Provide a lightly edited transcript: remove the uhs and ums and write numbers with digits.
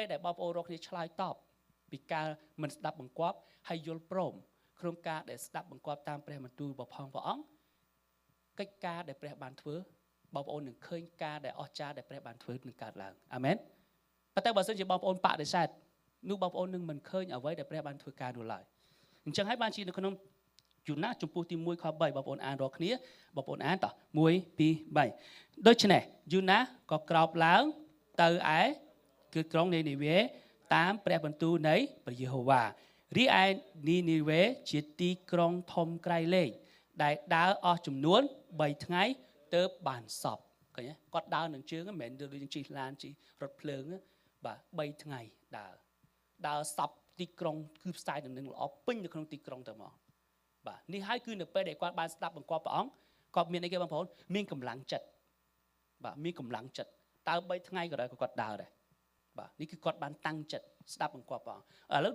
ពេលដែលបងប្អូនរកគ្នាឆ្លើយតបពីការមិនស្ដាប់បង្គាប់ហើយយល់ព្រមក្នុងការដែលស្ដាប់បង្គាប់តាមព្រះបន្ទូលរបស់ផងព្រះអង្គកិច្ចការដែលព្រះបានធ្វើបងប្អូននឹងឃើញការដែលអស្ចារ្យដែលព្រះបានធ្វើនឹងកើតឡើងអាមែនប៉ុន្តែបើសិនជាបងប្អូនបដិសេធនោះបងប្អូននឹងមិនឃើញអ្វីដែលព្រះបានធ្វើការនោះឡើយអញ្ចឹងហើយបានជានៅក្នុងយូណាជំពូកទី1ខ3បងប្អូនអានរាល់គ្នាបងប្អូនអានតោះ1 2 3ដូច្នេះយូណាក៏ក្រោកឡើងទៅឯគឺក្រុងនីនីវេតាមព្រះបន្ទូលនៃព្រះយេហូវ៉ារីឯនីនីវេជាទីក្រុងធំក្រៃលែងដែលដើរអស់ចំនួន3ថ្ងៃទៅបានសពឃើញទេគាត់ដើរនឹងជើងមិនមែនដូចយើងជិះឡានជិះរថភ្លើងបាទ3ថ្ងៃដើរដើរសពទីក្រុងគឺផ្សាយដំណឹងល្អពេញនៅក្នុងទីក្រុងទៅមកបាទនេះហើយគឺនៅពេលដែលគាត់បានស្ដាប់បង្គាប់ព្រះអង្គគាត់មានអីគេបងប្អូនមានកម្លាំងចិត្តបាទមានកម្លាំងចិត្តតើ3ថ្ងៃក៏ដោយក៏គាត់ដើរដែរបាទនេះគឺគាត់បានតាំងចិត្តស្ដាប់បង្គាប់ព្រះអង្គឥឡូវ។